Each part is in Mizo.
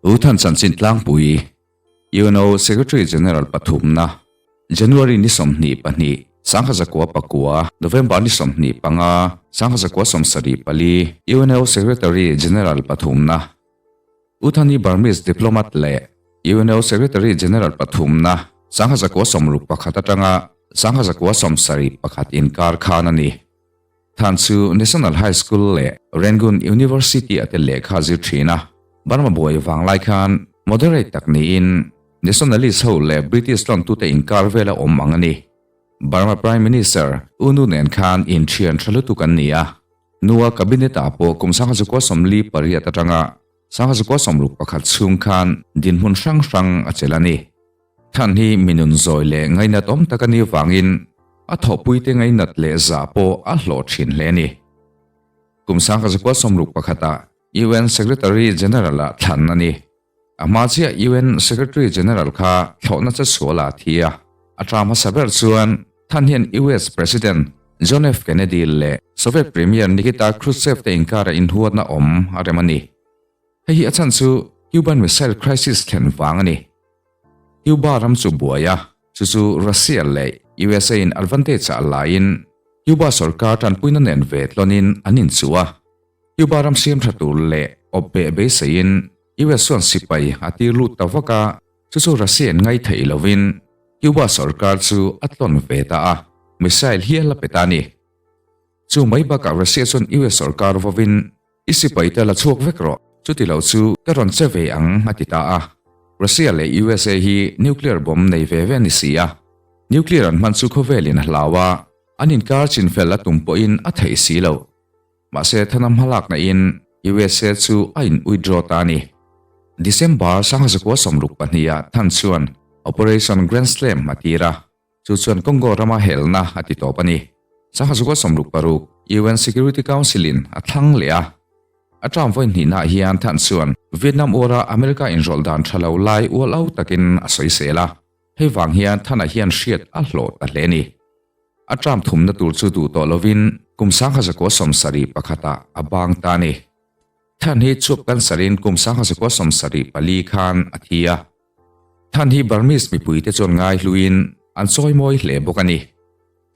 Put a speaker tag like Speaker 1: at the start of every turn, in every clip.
Speaker 1: U Than chanchin tlangpui, UNO Secretary General pathumna, January ni 22, 1909, November ni 25, 1974, UNO Secretary General pathumna, U Than hi Burmese diplomat leh UNO Secretary General pathumna, 1961 atanga 1971 inkar khan a ni. Than chu National High School leh Rangoon University a te lehkha zir thin a, Burma buai vanglai khan moderate tak niin Nationalist ho leh British lawntute inkar vela awm ang a ni. Burma Prime Minister U Nu nen khan inthian tha lutuk an ni a, Nua Cabinet ah pawh kum 1948 atanga 1961 chhung khan dinhmun hrang hrang a chelh a ni. Than hi minun zawi leh ngainat awm tak a nih vangin a thawhpuite ngainat leh zah pawh a hlawh thin hle a ni. Kum 1961 ah UN Secretary General ah thlan a ni. A hma chiah UN Secretary General kha thlawhna che sual ah a thi a. A tha hmasa ber chuan Than hian US President John F Kennedy leh Soviet Premier Nikita Khrushchev te inkara inhuatna awm a rem a ni. Hei hi a chhan chu Cuban Missile Crisis thlen vang a ni. Cuba ram chu buai a, chu chu Russia leh USA in advantage ah laiin Cuba sorkar tanpuina nen ve tlawnin an inchuh a. Cuba ram siam tha tur leh awp beh beiseiin US chuan sipai a tir lut ta vak a, chu chu Russia in ngaihtheih lovin Cuba sorkar chu a tlawn ve ta a, missile hial a pe ta a ni. Chu mai bakah Russia chuan US sorkar vawin I sipaite la chhuak vek rawh, chuti lo chu ka rawn che ve ang, a ti ta a. Russia leh USA hi nuclear bomb nei ve ve a ni si a. Nuclear an hman chu khawvelin a hlau a, an inkar chinfel a tum pawhin a theih si lo. Mahse thana hmalakna in USA chu a in withdraw ta a ni. December 1962 ah Than chuan Operation Grand Slam a tir a. Chu chuan Congo rama helna a ti tawp a ni. 1966 UN Security Council-in a thlang leh a. A term vawi hnihnaah hian Than chuan Vietnam War-a America inrawlh dan tha lo lai ual au takin a sawisel a. Hei vang hian Than-a hian hriat a hlawh ta hle a ni. A term thumna tur chu duh tawh lovin kum 1971 ah a bang ta a ni. Than hi chuap cancer-in kum 1974 khan a thi a. Than hi Burmese mipuite chuan ngai hluin an chawimawi hle bawk a ni.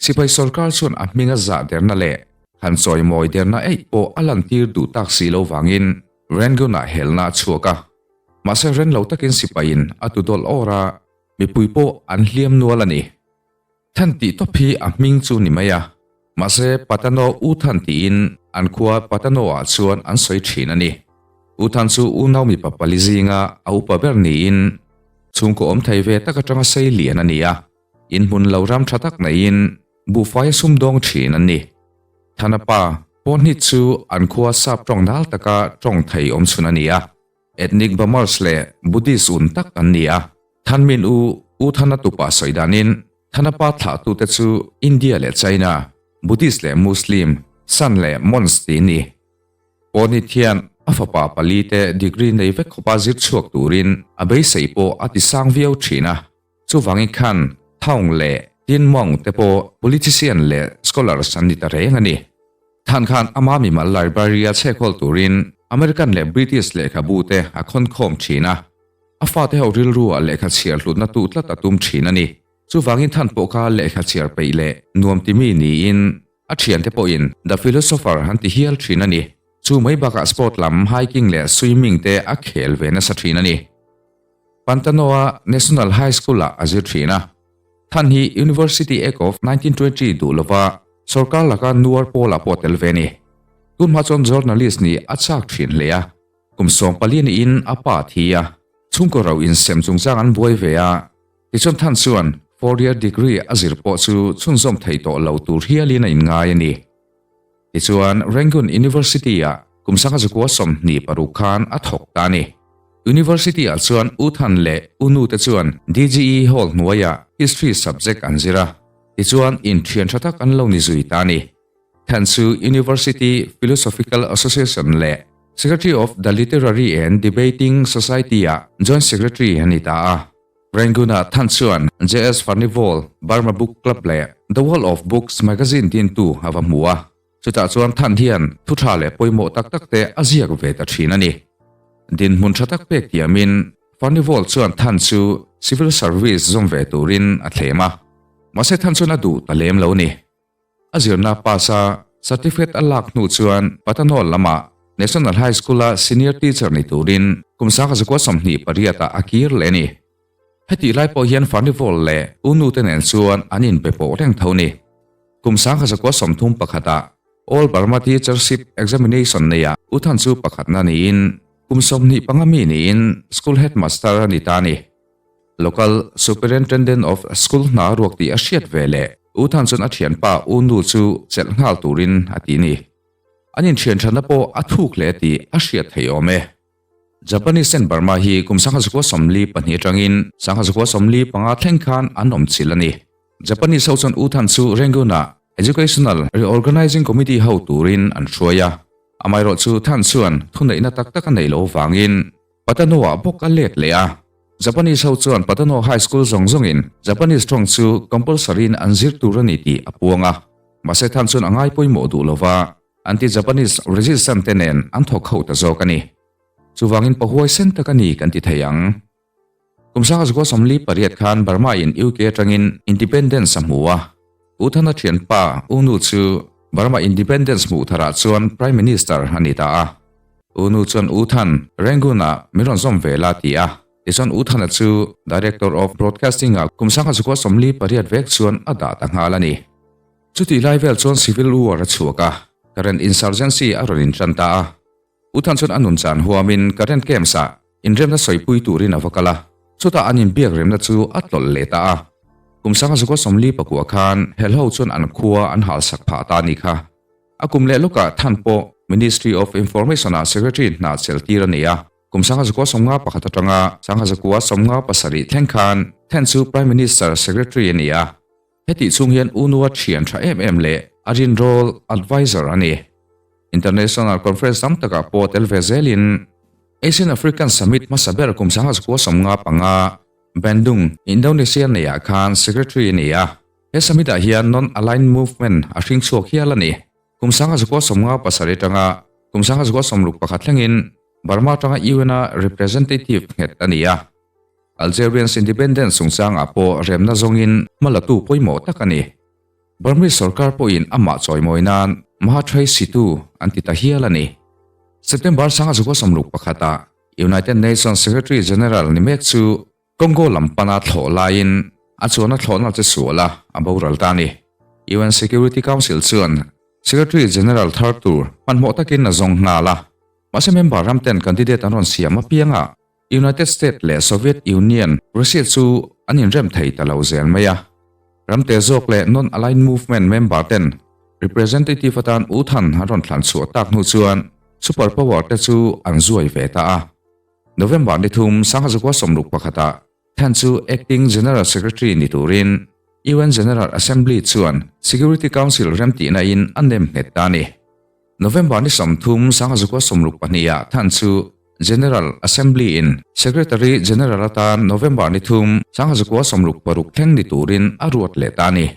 Speaker 1: Sipai sorkar chuan a hminga zah derna leh han chawimawi derna eih pawh a lantir duh tak si lo vangin Rangoon-ah helna a chhuak a. Mahse ren lo takin sipaiin a tu dawlh awr a, mipui pawh an hliam nual a ni. Than tih tawp hi a hming chu ni mai a, mahse Patano U Than tiin an khua Patano-ah chuan an sawi thin a ni. U Than chu unau mipa pali zinga a upa ber niin chhungkaw awm thei ve tak atanga sei lian a ni a, inhmun lo ram tha tak neiin buhfai a sumdawng thin an ni. Thana pa Pawnhit chu an khua sap tawng nal taka tawng thei awm chhun a ni a, Ethnic Bamars leh Buddhist un tak an ni a. Than Min U U Thana tupa sawi danin Thana pa thlahtute chu India leh China, Buddhist leh Muslim, San leh Mons ti ni. Pawni thian a fapa pali te degree nei vek khawpa zir chhuak turin a beisei pawh a ti sang viau thin a. Chuvangin khan Thaung leh Tin Maung te pawh politician leh scholars an ni ta reng a ni. Than khan ama mimal library a chhekhawl turin American leh British lehkhabu te a khawnkhawm thin a. A fate ho rilru ah lehkha chhiar hlutna tu tlat a tum thin a ni. Chuvangin than pawh kha lehkha chhiar peih leh nuam ti mi niin a thiante pawhin The Philosopher an ti hial thin a ni. Chu mai bakah sport lam hiking leh swimming te a khel ve nasa thin a ni. Pantanoa National High School ah a zir thin a. Than hi University Act of 1920 duh lova sorkar laka nuar pawlah pawh a tel ve a ni. Tunhma chuan journalist nih a chak thin hle a. Kum 14 niin a pa a thi a, chhungkaw ro insem chungchang an buai ve a, tichuan Than chuan four year degree a zir pawh chu chhunzawm thei tawh lo tur hialin a inngai a ni. Tichuan Rangoon University-ah kum 1926 khan a thawk ta a ni. University-ah chuan U Than leh U Nu te chuan DGE Hall hnuaiah History subject an zir a, tichuan inthian tha tak an lo ni zui ta a ni. Than chu University Philosophical Association leh Secretary of the Literary and Debating Society-ah Joint Secretary a ni ta a. Rangoon-ah Than chuan JS Furnival, Burma Book Club leh The World of Books magazine dintu a va hmu a. Chutah chuan Than hian thu tha leh pawimawh tak tak te a ziak ve ta thin a ni. Dinhmun tha tak pek tiamin Furnival chuan Than chu civil service zawm ve turin a thlem a, mahse Than chuan a duh ta lem lo ni. A zirna pass a certificate a lak hnu chuan Patanol lamah National High School-a senior teacher ni turin kum 1928 ah a kir leh a ni. Hetih lai pawh hian Furnival leh U Nu te nen chuan an inbe pawh reng tho ni. Kum 1931 ah All Burma Teachership Examination neia U Than chu pakhatna niin kum 25 mi niin School Headmaster a ni ta a ni. Local Superintendent of School hna ruak tih a hriat ve leh U Than chuan a thianpa U Nu chu chelh nghal turin a ti ni. An inthian thatna pawh a thuk hle tih a hriat theih awm e. Japanese ten Burma hi kum 1942 atangin 1945 thleng khan an awm chilh a ni. Japanese ho chuan U Than chu Rangoon-ah Educational Reorganizing Committee ho turin an hruai a. Amaherawhchu Than chuan thuneihna tak tak a neih loh avangin Patano-ah bawk a let leh a. Japanese ho chuan Patano High School zawng zawngin Japanese tawng chu compulsory-in an zir tur a ni tih a puang a. Mahse Than chuan a ngai pawimawh duh lo va, anti-Japanese resistance te nen an thawk ho ta zawk a ni. Chuvangin pahuai sen tak a ni kan ti thei ang. Kum 1948 khan Burma-in UK atangin independence a hmu a. U Thana thianpa U Nu chu Burma independence hmuh tharah chuan Prime Minister a ni ta a. U Nu chuan U Than, Rangoon-ah min rawn zawm ve la ti a. Tichuan U Thana chu Director of Broadcasting-ah kum 1948 vek chuan a dah ta nghal a ni. Chutih lai vel chuan Civil War a chhuak a, Karen Insurgency a rawn intan ta a. U Than chuan a nun chan huamin Karen Camps-ah inremna sawipui turin a va kal a, chutah an inbiak remna chu a tlawlh leh ta a. Kum 1949 khan helho chuan an khua an halsak phah ta a ni kha. A kum leh lawkah Than pawh Ministry of Information-ah Secretary hna chelh tir a ni a. Kum 1951 atanga 1957 thleng khan Than chu Prime Minister Secretary a ni a. Hetih chhung hian U-nua thian tha em em leh a rinrawl adviser a ni. International conference tam takah pawh tel ve zelin Asian African Summit hmasa ber kum 1955 Bandung, Indonesia neiah khan secretary a ni a. He summit ah hian Non-Aligned Movement a hring chhuak hial a ni. Kum 1957 atanga kum 1961 thlengin Burma atanga UN-a representative nghet a ni a. Algerians independence chungchangah pawh remna zawngin hmalatu pawimawh tak a ni. Burmese sorkar pawhin amah chawimawi nan Mahathai Situ an ti ta hial a ni. September 1961 ah United Nations Secretary General ni mek chu Congo lam pana thlawh laiin a chuan a thlawhna che sual a, a boral ta a ni. UN Security Council chuan Secretary General thar tur hmanhmawh takin a zawng nghal a, mahse member ramten candidate an rawn siam apiangah United States leh Soviet Union, Russia chu an inrem thei ta lo zel mai a. Ramte zawk leh Non-Aligned Movement member ten representative atan U Than an rawn thlan chhuah tak hnu chuan super power te chu an zuai ve ta a. November ni thum 1961 ah Than chu Acting General Secretary ni turin UN General Assembly chuan Security Council remtihna in a nem nghet ta a ni. November ni 30, 1962 ah Than chu General Assembly in Secretary General atan November ni thum, 1966 thleng ni turin a ruat leh ta a ni.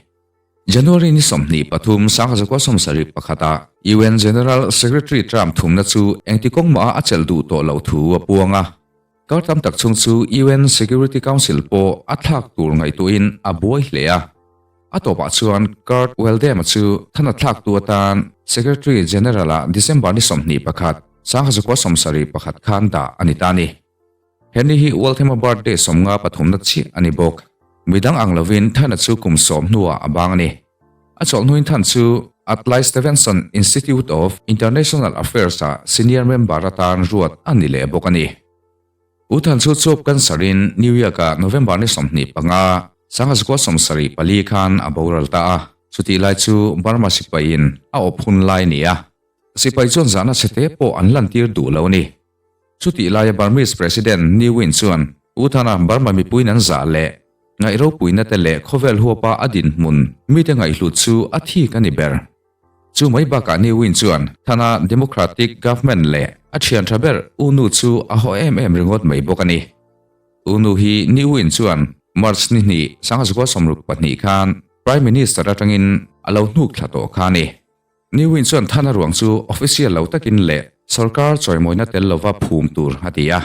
Speaker 1: January ni 23, 1971 ah UN General Secretary term thumna chu engti kawng mah a chelh duh tawh loh thu a puang a. Kar tam tak chhung chu UN Security Council pawh a thlak tur ngaihtuahin a buai hle a. A tawpah chuan Kurt Waldheim-a chu thana thlaktu atan Secretary General-ah December ni 21, 1971 khan dah a ni ta a ni. Henry hi Waldheim-a birthday 53 na chiah a ni bawk. Midang ang lovin Thana chu kum sawm hnuah a bang a ni. A chawlh hnuin Than chu Adlai Stevenson Institute of International Affairs-ah senior member atan ruat a ni leh bawk a ni. U Than chu chuap cancer-in New York-ah November ni 25, 1974 khan a boral ta a, chutih lai chu Burma sipaiin a awp hun lai a ni a, sipai chuan zahna chhete pawh an lantir duh lo a ni. Chutih laia Burmese President Ne Win chuan U Thana Burma mipuiin an zah leh ngaih ropuina te leh khawvel huapa a dinhmun mite ngaihhlut chu a thik a ni ber. Chu mai bakah Ne Win chuan Thana Democratic Government leh a thian tha ber U Nu chu a haw em em ringawt mai bawk a ni. U Nu hi Ne Win chuan March ni hnih 1962 khan Prime Minister atangin a lo hnuk thla tawh kha a ni. Ne Win chuan Thana ruang chu official lo takin leh. Sorkar chawimawina tel lova phum tur a ti a.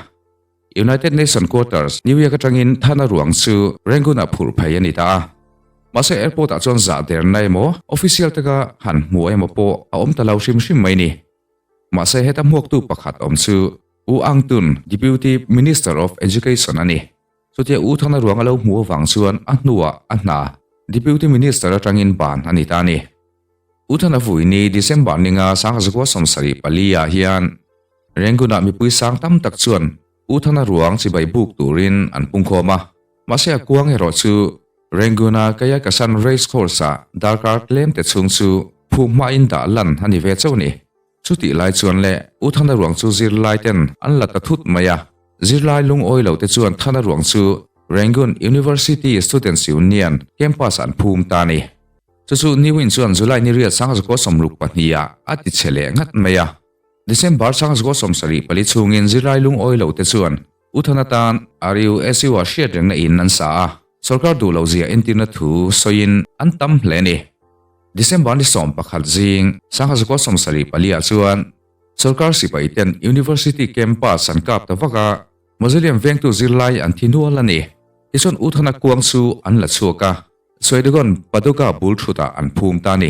Speaker 1: United Nation Quarters, New York atangin Thana ruang chu Rangoon-ah phurh phei a ni ta a. Mahse airport-ah chuan zah derna emaw, official taka han hmu emaw pawh a awm ta lo hrim hrim mai ni. Mahse heta hmuaktu pakhat awm chu U Aung Tun, Deputy Minister of Education a ni. Chutia U Thana ruang a lo hmuh avang chuan a hnuah a hna Deputy Minister atangin ban a ni ta a ni. U Thana vui ni December ninga Sangzakua 74 ah hian Rangoon-ah mipui sang tam tak chuan U Thana ruang chibai buk turin an pungkhawm a. Mahse a kuang erawh chu Rangoon-a Kayakasan Race Course-ah darkar tlem te chhung chu phum hmain dah lan a ni ve chauh ni. Chutih lai chuan le U Thana ruang chu zirlai ten an la ta thut mai a. Zirlai lungawi lo te chuan Thana ruang chu Rangoon University Students Union campus an phum ta a ni. Chu chu Niwin chuan July ni riat sangzakaw 62 ah a ti chhe leh ngat mai a. December sangzakaw 74 chhungin zirlai lungawi lo te chuan U Thana tan RUSU ah hriat rengna in an sa a, sorkar duh loh zia entirna thu sawiin an tam hle a ni. December ni 11 zing sangzakaw 74 ah chuan sorkar sipai ten University campus an kap ta vak a, Mausoleum vengtu zirlai an thi nual a ni. Tichuan U Thana kuang chu an la chhuak a, Swedegon Paduka bul thutah an phum ta a ni.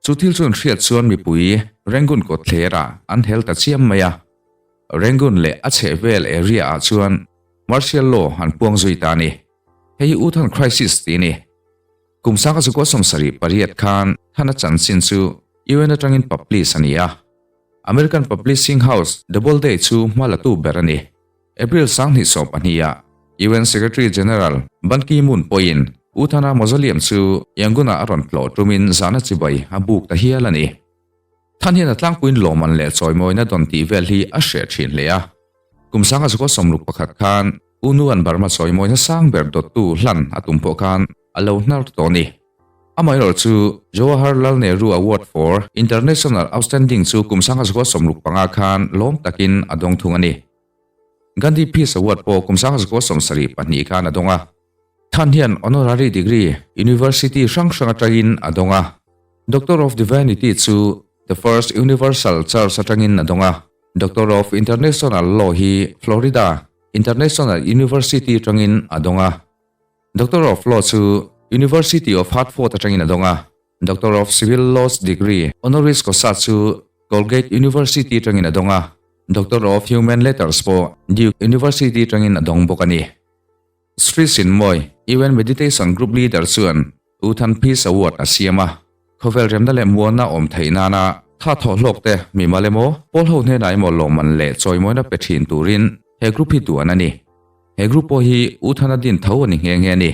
Speaker 1: Chu thil chu an hriat chuan mipui Rangoon kawtthlerah an hel ta chiam mai a. Rangoon leh a chhehvel area ah chuan Martial Law an puang zui ta a ni. Hei hi U Than Crisis tih a ni. Kum sangha zakua 78 khan Thana chanchin chu UN atangin publish a ni a. American Publishing House Doubleday chu hma la tu ber a ni. April 2012 ah UN Secretary General Ban Ki-moon pawhin U Thana Mausoleum chu Yangon-ah a rawn tlawh tumin zahna chibai a buk ta hial a ni. Than hian a tlangpuiin lawmman leh chawimawina dawn tih vel hi a hreh thin hle a. Kum 1961 khan U Nuan Burma chawimawina sang ber dawttu hlan a tum pawh khan a lo hnar tawh a ni. Amaherawh chu Jawaharlal Nehru Award for International Outstanding chu kum 1965 khan lawm takin a dawng thung a ni. Gandhi Peace Award pawh kum 1972 khan a dawng a. Than hian honorary degree University hrang hrang atangin a dawng a. Doctor of Divinity chu The First Universal Church atangin a dawng a. Doctor of International Law hi Florida International University atangin a dawng a. Doctor of Law chu University of Hartford atangin a dawng a. Doctor of Civil Laws degree honoris causa chu Colgate University atangin a dawng a, Doctor of Human Letters pawh Duke University atangin a dawng bawk a ni. Sri Sinmoy, UN Meditation Group Leader chuan U Than Peace Award a siam a, khawvel remna leh muana awm theih nana tha thawh hlawk te mimal emaw, pawl ho hnenah emaw lawmman leh chawimawina pe thin turin he group hi duan a ni. He group pawh hi U Thana din tho a ni nghe nghe a ni.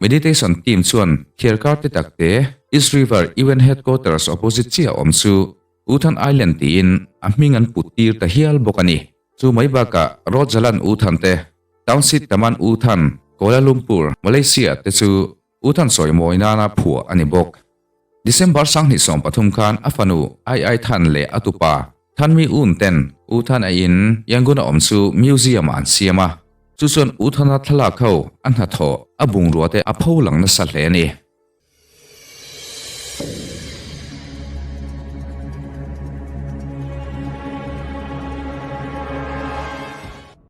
Speaker 1: Meditation team chuan thiarkar te tak te East River UN Headquarters opposite chiah awm chu U Than Island tiin a hming an put tir ta hial bawk a ni. Chu mai bakah Road Jalan U Than te, Township Taman U Than, Kuala Lumpur, Malaysia te chu U Than sawi mawi nana phuah a ni bawk. December 2013 khan a fanu Ai Ai Than leh a tupa Than Mi Un ten U Than a in Yangon a awm chu museum ah an siam a, chu chuan U Thana thlalak ho a hnathawh a bungrua te a pho lang nasa hle a ni.